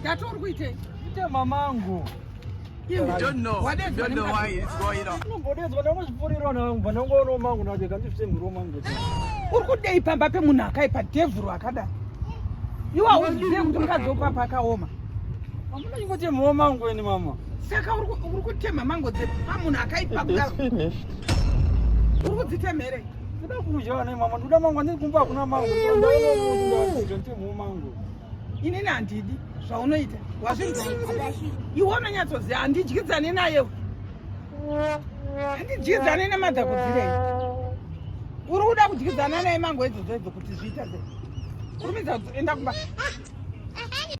Ndati uri kuitei? Ite mamangu. You don't know. You don't know why it's going on. Unombodedzwa ndangozvipfurirwa nangu ndangoonawo mangu nacho kandifise mhuro mangu. Uri kudei pamba pemunhu akaipa dhevhuru akadai? Iwe hauzive kuti mukadzi wepapa akaoma. Hamuna chingotemhawo mangu ini mama. Saka uri kutema mango dzepamunhu akaipa kudaro. Uri kudzitemherei? Ndoda kudya nei mama, ndoda mangu andiri kumba hakuna mangu. Ndaona mangu. Inini handidi zvaunoita. Wazvinzwa? Iwe unonyatsoziva handidyidzane naye. Handidyidzane nemadhakudzirei. Uri kuda kudyidzana naye mango idzodzo idzo kuti zviita sei? Kurumidza enda kumba.